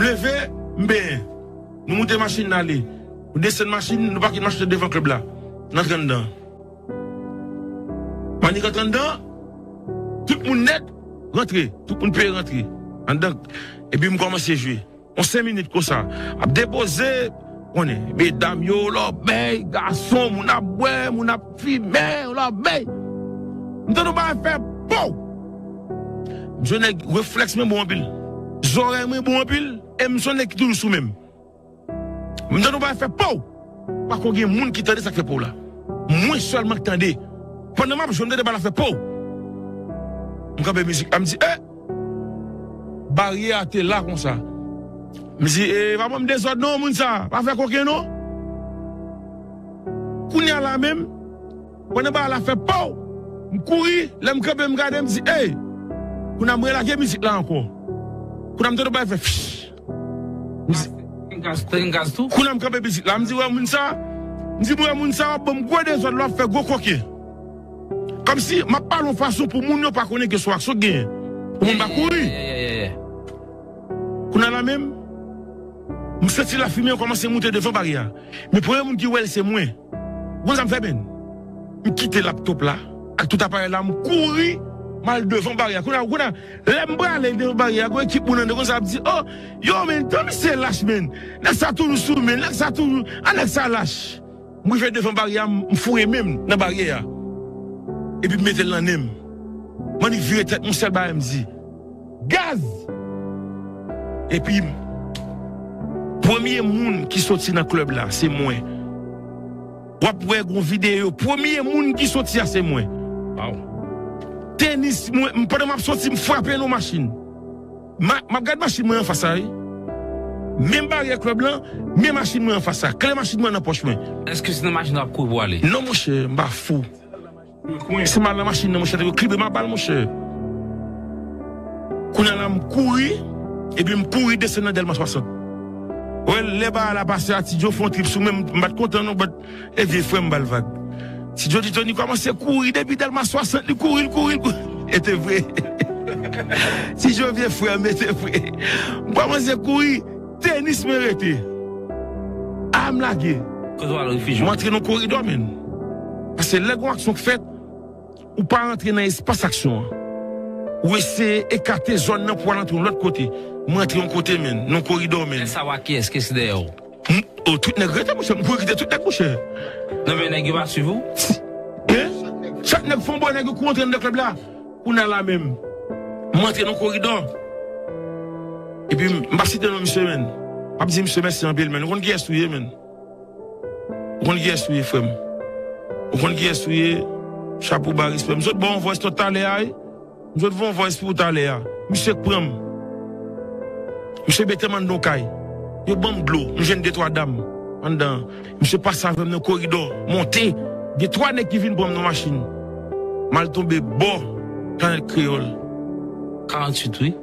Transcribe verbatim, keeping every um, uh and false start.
leve, m benyen. Nou moute machin n ale. Nou desann machin, nou pake machin nan devan klèb la. N antre anndan. M annik antre anndan, tout moun nèt, rantre. Tout moun peye rantre. Anndan, epi m kòmanse jwe. Yon senk minit konsa. Ap depoze, konnen, medam yo, lòbèy, gason, moun ap bwè, moun ap fimen, lòbèy. M tande yon bagay fè pow! M jwenn nèg reflèks mwen bon anpil. Zòrèy mwen bon anpil. E m se yon nèg ki toujou sou men m. M tande yon bagay fè pow! Pa ko gen moun ki tande sa k fè pow la. Mwen sèlman k tande. Pandan m ap jwe, m tande bagay la fè pow! M kanpe mizik la, m di, eh! Baryè a te la konsa. M di, eh, pa ban m dezòd non, moun sa. Pa fè koken non. Kounye a la menm, pandan bagay la fè pow! M kouri, lè m kanpe, m gade, m di, ey! Kounye a m relage mizik la ankò. Kounye a m tande bagay fè fch. M di, Trin gaz, trin gaz tou. Kounye a m kanpe mizik la, m di, wè moun sa, m di, wè moun sa, w ap ban m gwo dezòd la, w ap fè gwo koken. Kòmsi m ap pale yon fason pou moun yo pa konnen ke se yon aksyon k genyen. Pou moun pa kouri. Yeah, yeah, yeah, yeah. Kounye a la menm, m santi lafimen an kòmanse moute devan baryè a. Men premye moun ki wè l se mwen. Ou konn sa m fè, menn? M kite laptop la ak tout aparèy la, m kouri, m al devan baryè a. Kounye a, kounye a, lè m prale devan baryè a, gon ekip moun anndan konsa ap di, oh, yo, menn, tan misye lach, menn. Nèg sa toujou sou, menn. Nèg sa toujou, a nèg sa lach. M rive devan baryè a, m foure men m nan baryè a. Epi m mete l nan nen m. M annik vire tèt, yon sèl bagay m di, gaz! Epi, premye moun ki soti nan klèb la, se mwen. W ap wè gon videyo, premye moun ki soti a, se mwen. Wow. Tenis, mwen, m, pandan m ap soti, m frape nan machin. Ma, m ap gade machin mwen anfas la, wi. Men baryè klèb lan, men machin mwen anfas la. Kle machin mwen nan pòch mwen. Èske se nan machin w ap kouri pou ale? Non, monchè, m pa fou. Se m al nan machin nan, monchè, yo klibe m a bal, monchè. Kounye a la, m kouri, epi m kouri desann nan Dèlma swasant. Wè, lè bagay la pase a, Ti Djo fè yon trip sou mwen, m pa t kontan non, but e vye frè m ba l vag. Ti Djo di Tony kòmanse kouri depi Dèlma swasant, li kouri, li kouri, li kouri. E te vre. Ti Djo vye frè m, e te vre. M kòmanse kouri, tenis mwen rete. A m lage. Kote w al refijye w? M antre nan koridò, menn. Paske lè gon aksyon k fèt, ou pa rantre nan espas aksyon an. Ou eseye ekate zòn nan pou al antre yon lòt kote. Mwen antre yon kote, menn, nan koridò, menn. Lè sa w a kiyès ki dèyè w? M, oh, tout nèg rete, monchè. M kouri kite tout nèg, monchè. Non, men nèg yo pa swiv ou? Hein? Chak nèg fè yon bò, nèg yo kouri antre anndan klèb la. Kounye a la menm, m antre nan koridò. Epi m, m pa site non misye, menn. M ap di misye mèsi anpil, menn. Ou konn kiyès ou ye, menn? Ou konn kiyès ou ye, frè m? Ou konn kiyès ou ye? Chapo ba, respè. M sot ba w yon voice note talè a, wi. M sot voye yon voice pou ou talè a. Misye k pran m. Misye mete m anndan yon kay. Yo ban m dlo. M jwenn de twa dam anndan. Misye pase avè m nan koridò. Monte. Gen twa nèg ki vin pran m nan machin. M al tonbe bò Planèt Kreyòl. Karanntuit, wi.